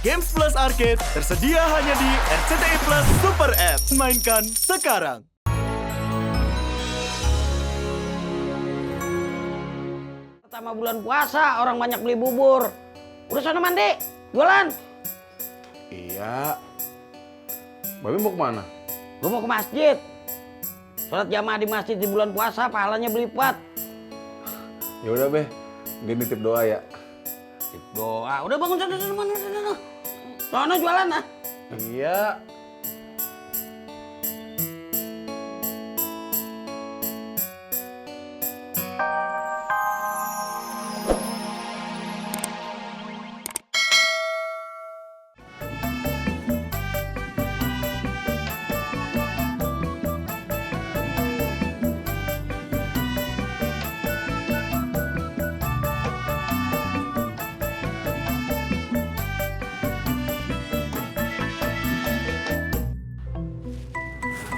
Games Plus Arcade tersedia hanya di RCTI Plus Super App. Mainkan sekarang. Pertama bulan puasa, orang banyak beli bubur. Udah sana mandi, jualan. Iya. Babi mau kemana? Gue mau ke masjid. Sholat jamaah di masjid di bulan puasa, pahalanya berlipat. Ya udah Be, dia nitip doa ya. Doa, udah bangun sana. Sono jualan ah. Iya.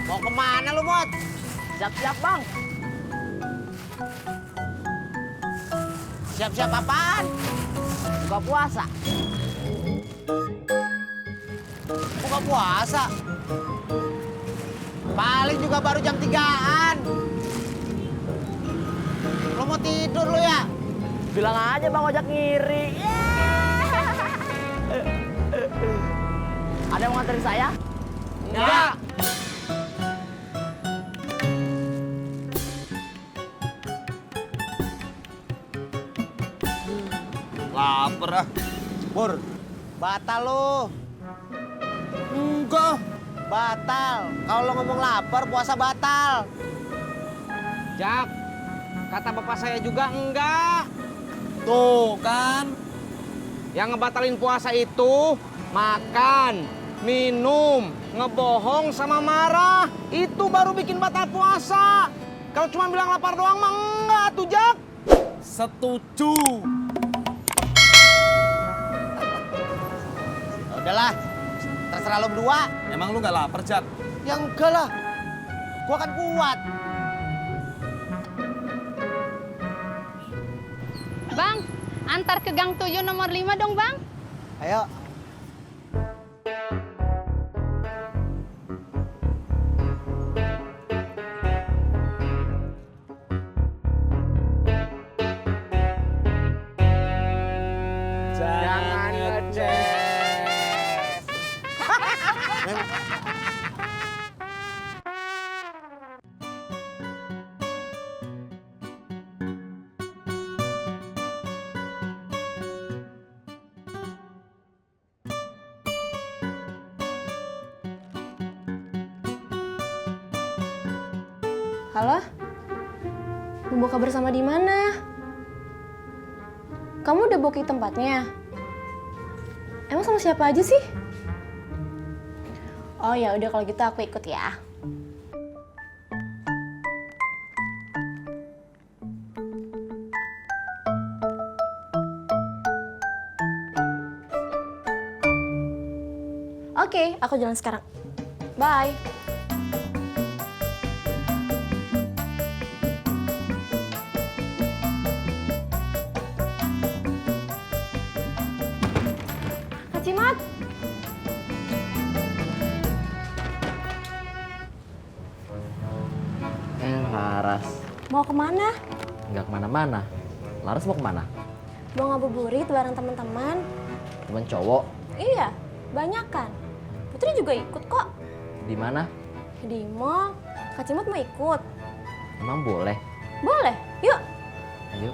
Mau kemana lu, Mot? Siap-siap, Bang. Siap-siap apaan? Buka puasa. Buka puasa? Paling juga baru jam 3-an. Lu mau tidur lu ya? Bilang aja Bang ojek ngiri. Ada yang mau nganterin saya? Enggak. Laper ah. Pur, batal lu. Enggak. Batal. Kalau lo ngomong lapar, puasa batal. Jak, kata bapak saya juga enggak. Tuh kan. Yang ngebatalin puasa itu makan, minum, ngebohong sama marah. Itu baru bikin batal puasa. Kalau cuma bilang lapar doang mah enggak tuh, Jak. Setuju. Udahlah, terserah lo berdua. Emang lu gak lapar, Jak? Ya enggak lah, gua kan kuat. Bang, antar ke Gang 7 nomor 5 dong, Bang. Ayo. Jangan ngecek. Halo? Mau kabar sama di mana? Kamu udah booking tempatnya? Emang sama siapa aja sih? Oh ya udah kalau gitu aku ikut ya. Oke, aku jalan sekarang. Bye. Kak Cimat. Laras. Mau kemana? Nggak kemana-mana. Laras mau kemana? Mau ngabuburit bareng teman-teman? Temen cowok. Iya, banyak kan. Putri juga ikut kok. Di mana? Di mall. Kak Cimut mau ikut? Emang boleh? Boleh, yuk. Ayo.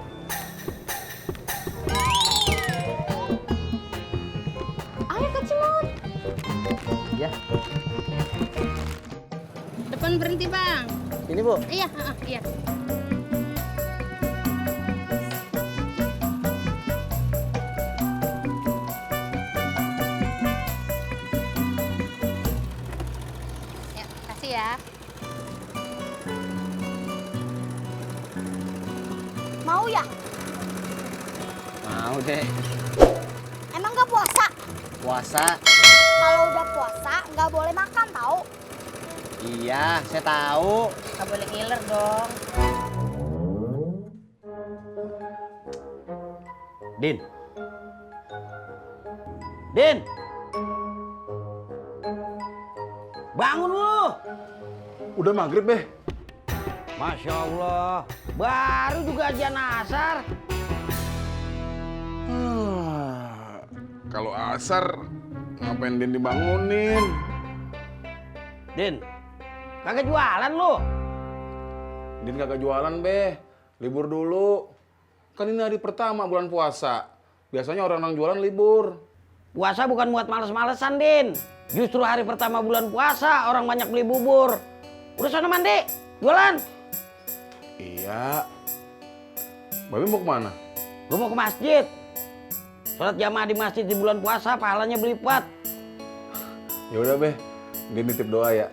Ayo Kak Cimut. Ya. Depan berhenti, Bang. Ini, Bu. Iya, iya. Ya, kasih ya. Mau ya? Mau deh. Emang nggak puasa? Puasa. Kalau udah puasa nggak boleh makan tau. Iya, saya tahu. Nggak boleh ngiler dong. Din. Din. Bangun lu. Udah maghrib, Beh. Masya Allah, baru juga ajian asar. Kalau asar, ngapain Din dibangunin? Din, kagak jualan lu? Din kagak jualan, Beh. Libur dulu. Kan ini hari pertama bulan puasa. Biasanya orang-orang jualan libur. Puasa bukan buat males-malesan, Din. Justru hari pertama bulan puasa orang banyak beli bubur. Udah sana mandi, jualan. Iya. Babe mau kemana? Gue mau ke masjid. Sholat jamaah di masjid di bulan puasa pahalanya berlipat. Ya udah, Beh. Din nitip doa ya.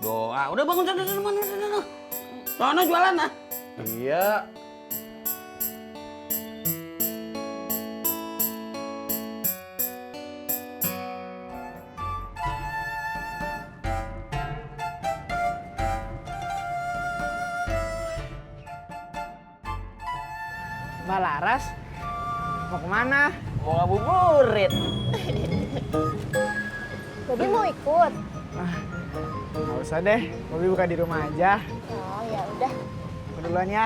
Doa. Udah bangun sana. Sono jualan ah. Iya. Mbak Laras, mau kemana? Mau ngabuburit. Bobi mau ikut? Nggak usah deh, Bobi buka di rumah aja. Oh ya udah. Aku duluan ya.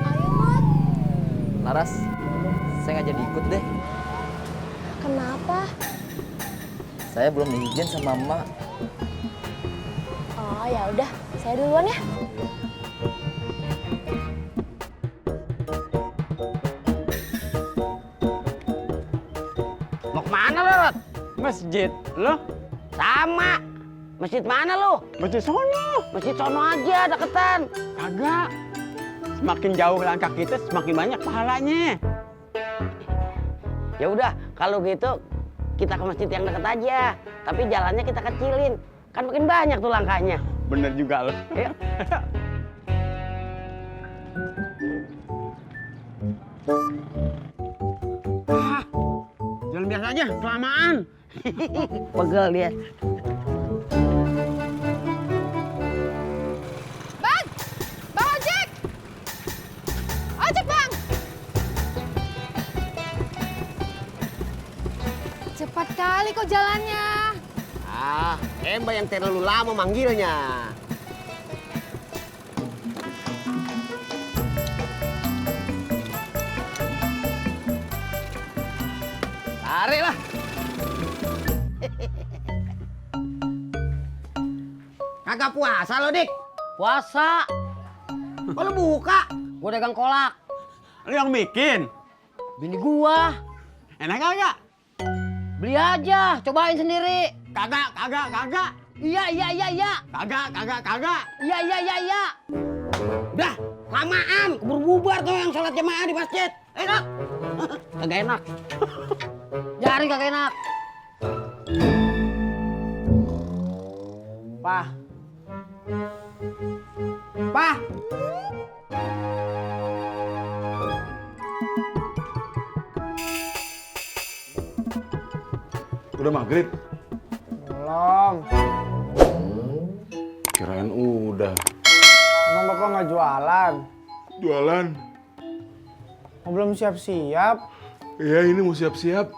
Ayo Mat. Laras, saya nggak jadi ikut deh. Kenapa? Saya belum diizin sama emak. Oh ya udah, saya duluan ya. Mau kemana lu, Rot? Masjid, lo? Sama. Masjid mana lu? Masjid sono. Masjid sono aja, deketan. Kagak. Semakin jauh langkah kita, semakin banyak pahalanya. Ya udah, kalau gitu kita ke masjid yang deket aja. Tapi jalannya kita kecilin. Kan makin banyak tuh langkahnya. Bener juga lo. Ayo. Jalan biasa aja, kelamaan. Pegel dia. Bang! Bang ojek! Ojek, Bang! Cepat kali kok jalannya. Ah, Mbak yang terlalu lama manggilnya. Tarik lah. Kagak puasa lo, Dik? Puasa. Kok lo buka? Gua dagang kolak. Lo yang bikin? Bini gua. Enak kagak? Beli aja, cobain sendiri. Kagak. Iya. Kagak. Iya. Udah, lamaan. Keburu bubar tuh yang sholat jamaah di masjid. Enak. Kagak enak. Jari kagak enak. Pah. Pah. Udah maghrib? Belum. Kirain udah. Emang bapak nggak jualan? Jualan? Oh, belum siap-siap? Iya, ini mau siap-siap.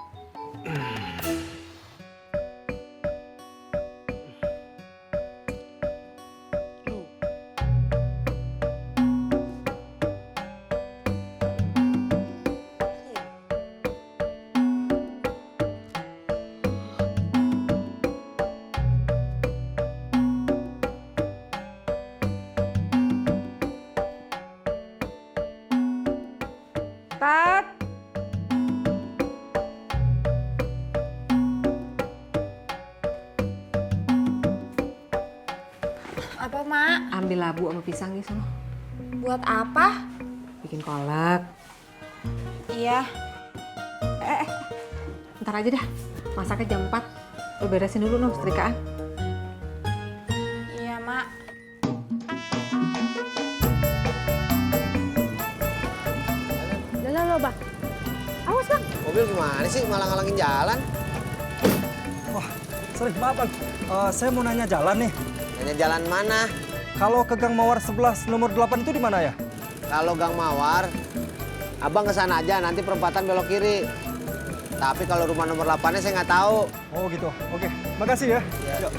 Tat. Apa, Mak? Ambil labu sama pisang di sana. Buat apa? Bikin kolak. Iya. Ntar aja dah. Masaknya jam 4. Lo beresin dulu noh setrikaan. Iya, Mak. Udah lo, Bang. Awas, Bang. Mobil gimana sih malah ngalangin jalan? Sorry, maaf Bang. Saya mau nanya jalan nih. Nanya jalan mana? Kalau ke Gang Mawar 11 nomor 8 itu di mana ya? Kalau Gang Mawar, abang ke sana aja, nanti perempatan belok kiri. Tapi kalau rumah nomor 8-nya saya nggak tahu. Oh gitu. Oke, makasih ya. Yuk.